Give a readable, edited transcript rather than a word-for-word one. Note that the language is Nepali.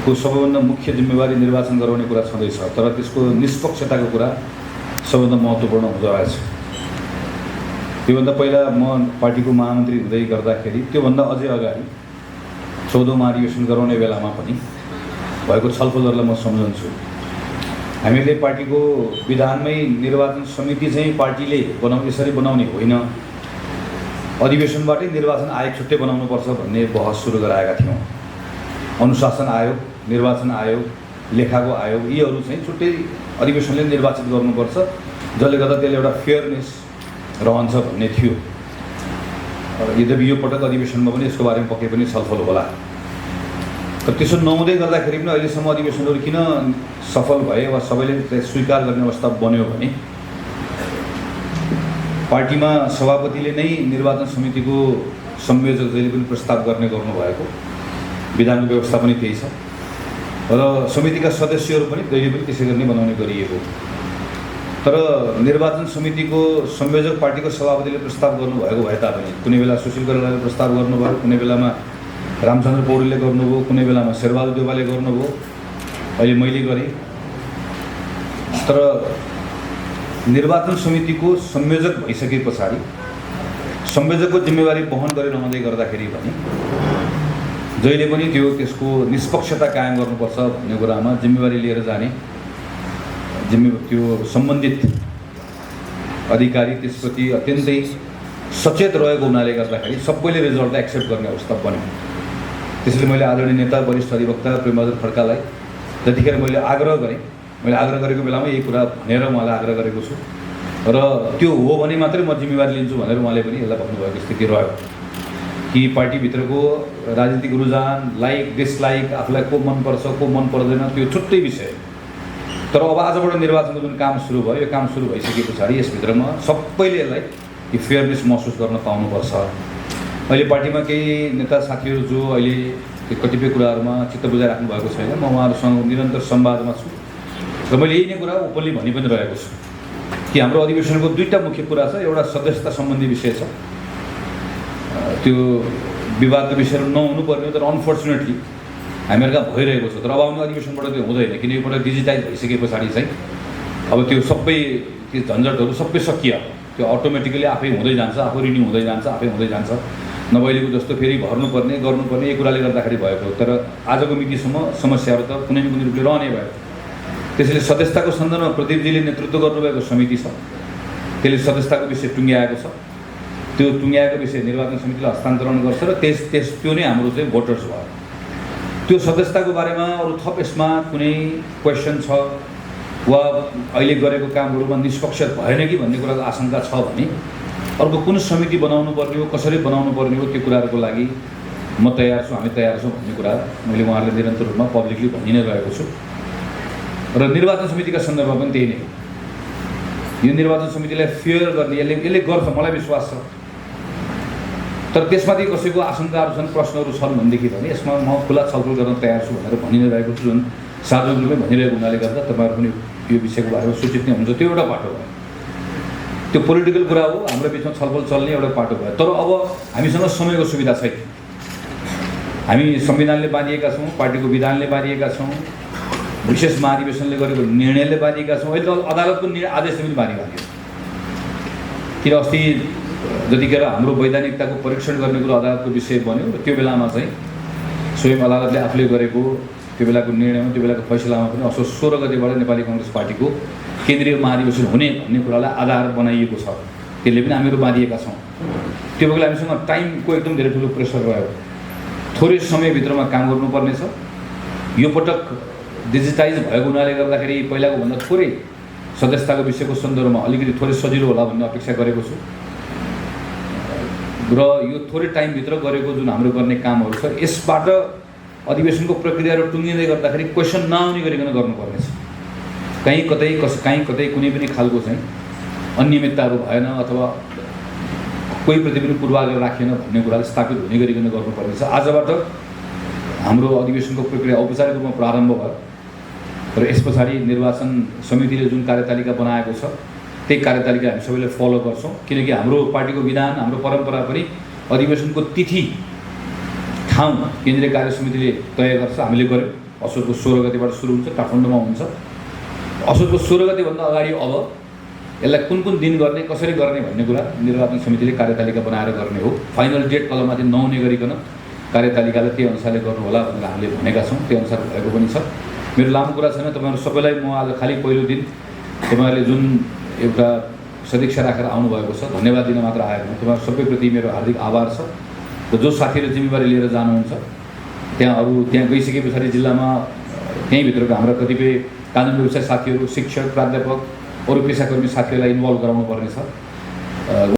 को सबैभन्दा मुख्य जिम्मेवारी निर्वाचन गराउने कुरा छँदैछ, तर त्यसको निष्पक्षताको कुरा सबैभन्दा महत्त्वपूर्ण हुँदो रहेछ। त्योभन्दा पहिला म पार्टीको महामन्त्री हुँदै गर्दाखेरि त्योभन्दा अझै अगाडि 14औं महाधिवेशन गराउने बेलामा पनि भएको छलफलहरूलाई म सम्झन्छु। हामीले पार्टीको विधानमै निर्वाचन समिति चाहिँ पार्टीले यसरी बनाउने होइन, अधिवेशनबाटै निर्वाचन आयोग छुट्टै बनाउनुपर्छ भन्ने बहस सुरु गराएका थियौँ। अनुशासन आयोग, निर्वाचन आयोग, लेखाको आयोग यीहरू चाहिँ छुट्टै अधिवेशनले निर्वाचित गर्नुपर्छ, जसले गर्दा त्यसले एउटा फेयरनेस रहन्छ भन्ने थियो। यद्यपि यो पटक अधिवेशनमा पनि यसको बारेमा पक्कै पनि छलफल होला। तर त्यसो नहुँदै गर्दाखेरि पनि अहिलेसम्म अधिवेशनहरू किन सफल भए वा सबैले स्वीकार गर्ने अवस्था बन्यो भने पार्टीमा सभापतिले नै निर्वाचन समितिको संयोजक जहिले पनि प्रस्ताव गर्नुभएको, विधानको व्यवस्था पनि त्यही छ र समितिका सदस्यहरू पनि जहिले पनि त्यसै गर्ने बनाउने गरिएको। तर निर्वाचन समितिको संयोजक पार्टीको सभापतिले प्रस्ताव गर्नुभएको भए तापनि कुनै बेला सुशील कोइरालाले प्रस्ताव गर्नुभयो, कुनै बेलामा रामचन्द्र पौडेलले गर्नुभयो, कुनै बेलामा शेरबहादुर देउवाले गर्नुभयो, अहिले मैले गरेँ। तर निर्वाचन समितिको संयोजक भइसके पछाडि संयोजकको जिम्मेवारी वहन गरिरहँदै गर्दाखेरि पनि जहिले पनि त्यसको निष्पक्षता कायम गर्नुपर्छ भन्ने कुरामा जिम्मेवारी लिएर जाने त्यो सम्बन्धित अधिकारी त्यसप्रति अत्यन्तै सचेत रहेको हुनाले गर्दाखेरि सबैले रिजल्टलाई एक्सेप्ट गर्ने अवस्था बन्यो। त्यसैले मैले आदरणीय नेता वरिष्ठ अधिवक्ता प्रेमबहादुर खड्कालाई जतिखेर मैले आग्रह गरेको बेलामा यही कुरा भनेर उहाँलाई आग्रह गरेको छु र त्यो हो भने मात्रै म जिम्मेवारी लिन्छु भनेर उहाँले पनि यसलाई भन्नुभएको स्थिति रह्यो कि पार्टीभित्रको राजनीतिक रुझान, लाइक डिसलाइक, आफूलाई को मनपर्छ को मन पर्दैन त्यो छुट्टै विषय। तर अब आजबाट निर्वाचनको जुन काम सुरु भयो, यो काम सुरु भइसके पछाडि यसभित्रमा सबैले यसलाई यो फेयरनेस महसुस गर्न पाउनुपर्छ। अहिले पार्टीमा केही नेता साथीहरू जो अहिले कतिपय कुराहरूमा चित्त बुझाइराख्नु भएको छैन, म उहाँहरूसँग निरन्तर संवादमा छु र मैले यही नै कुरा ओपनली भनि पनि रहेको छु कि हाम्रो अधिवेशनको दुईवटा मुख्य कुरा छ। एउटा सदस्यता सम्बन्धी विषय छ, त्यो विवादको विषयहरू नहुनु पर्ने हो, तर अनफर्चुनेटली हामीहरूका भइरहेको छ। तर अब आउने अधिवेशनबाट त्यो हुँदैन, किन यो पटक डिजिटाइज भइसके पछाडि चाहिँ अब त्यो सबै त्यो झन्झटहरू सबै सकियो, त्यो अटोमेटिकली आफै हुँदै जान्छ, आफै रिन्यू हुँदै जान्छ, आफै हुँदै जान्छ। नभएलेको जस्तो फेरि भर्नुपर्ने गर्नुपर्ने यही कुराले गर्दाखेरि भएको। तर आजको मितिसम्म समस्याहरू त कुनै न कुनै रूपले रहने भयो। त्यसैले सदस्यताको सन्दर्भमा प्रदीपजीले नेतृत्व गर्नुभएको समिति छ, त्यसले सदस्यताको विषय टुङ्ग्याएको छ। त्यो टुङ्ग्याएको विषय निर्वाचन समितिलाई हस्तान्तरण गर्छ र त्यो नै हाम्रो चाहिँ भोटर्स भयो। त्यो सदस्यताको बारेमा अरू थप यसमा कुनै क्वेसन छ वा अहिले गरेको कामहरूमा निष्पक्ष भएन कि भन्ने कुराको आशंका छ भने अर्को कुन समिति बनाउनु पर्ने हो, कसरी बनाउनु पर्ने हो, त्यो कुराहरूको लागि म तयार छु, हामी तयार छौँ भन्ने कुरा मैले उहाँहरूले निरन्तर रूपमा पब्लिकली भनि नै रहेको छु। र निर्वाचन समितिका सन्दर्भमा पनि त्यही नै हो। यो निर्वाचन समितिलाई फेयर गर्ने यसले गर्छ, मलाई विश्वास छ। तर त्यसमाथि कसैको आशंकाहरू छन्, प्रश्नहरू छन् भनेदेखि भने यसमा म खुला छलफल गर्न तयार छु भनेर भनि नै रहेको छु, जुन सार्वजनिक रूपमै भनिरहेको हुनाले गर्दा तपाईँहरू पनि यो विषयको बारेमा सूचित नै हुन्छ। त्यो एउटा बाटो भयो, त्यो पोलिटिकल कुरा हो, हाम्रो बिचमा छलफल चल्ने एउटा बाटो भयो। तर अब हामीसँग समयको सुविधा छैन, हामी संविधानले बाँधिएका छौँ, पार्टीको विधानले बाँधिएका छौँ, विशेष महाधिवेशनले गरेको निर्णयले बाँधिएका छौँ, अहिले त अदालतको आदेशले पनि बाँधिएको थियो। किन अस्ति जतिखेर हाम्रो वैधानिकताको परीक्षण गर्ने कुरो अदालतको विषय बन्यो, त्यो बेलामा चाहिँ स्वयं अदालतले आफूले गरेको त्यो बेलाको निर्णयमा, त्यो बेलाको फैसलामा पनि असोज 16 गतेबाट नेपाली कङ्ग्रेस पार्टीको केन्द्रीय महाधिवेशन हुने भन्ने कुरालाई आधार बनाइएको छ, त्यसले पनि हामीहरू बाँधिएका छौँ। त्यो बेला हामीसँग टाइमको एकदम धेरै ठुलो प्रेसर रह्यो, थोरै समयभित्रमा काम गर्नुपर्ने छ। यो पटक डिजिटाइज भएको हुनाले गर्दाखेरि पहिलाको भन्दा थोरै सदस्यताको विषयको सन्दर्भमा अलिकति थोरै सजिलो होला भन्ने अपेक्षा गरेको छु र यो थोरै टाइमभित्र गरेको जुन हाम्रो गर्ने कामहरू छ यसबाट अधिवेशनको प्रक्रियाहरू टुङ्गिँदै गर्दाखेरि क्वेसन नआउने गरिकन गर्नुपर्नेछ। कहीँ कतै कुनै पनि खालको चाहिँ अनियमितताहरू भएन अथवा कोही प्रति पनि पूर्वाग्रह राखिएन भन्ने कुराले स्थापित हुने गरिकन गर्नुपर्नेछ। आजबाट हाम्रो अधिवेशनको प्रक्रिया औपचारिक रूपमा प्रारम्भ भयो र यस पछाडि निर्वाचन समितिले जुन कार्यतालिका बनाएको छ त्यही कार्यतालिका हामी सबैले फलो गर्छौँ, किनकि हाम्रो पार्टीको विधान, हाम्रो परम्परा पनि अधिवेशनको तिथि ठाउँ केन्द्रीय कार्य समितिले तय गर्छ, हामीले गर्यौँ। असोजको 16 गतिबाट सुरु हुन्छ, काठमाडौँमा हुन्छ। असोजको 16 गतिभन्दा अगाडि अब यसलाई कुन कुन दिन गर्ने, कसरी गर्ने भन्ने कुरा निर्वाचन समितिले कार्यतालिका बनाएर गर्ने हो। फाइनल डेट कलममाथि नहुने गरिकन कार्यतालिकाले त्यही अनुसारले गर्नु होला भनेर हामीले भनेका छौँ। त्यही अनुसार भएको पनि छ। मेरो लामो कुरा छैन, तपाईँहरू सबैलाई म आज खालि पहिलो दिन तपाईँहरूले जुन एउटा सदिक्षा राखेर आउनुभएको छ, धन्यवाद दिन मात्र आएको हो। तपाईँहरू सबैप्रति मेरो हार्दिक आभार छ। र जो साथीहरूले जिम्मेवारी लिएर जानुहुन्छ त्यहाँ गइसके पछाडि जिल्लामा त्यहीँभित्रको हाम्रा कतिपय कानुन व्यवसाय साथीहरू, शिक्षक, प्राध्यापक, अरू पेसाकर्मी साथीहरूलाई इन्भल्भ गराउनु पर्नेछ।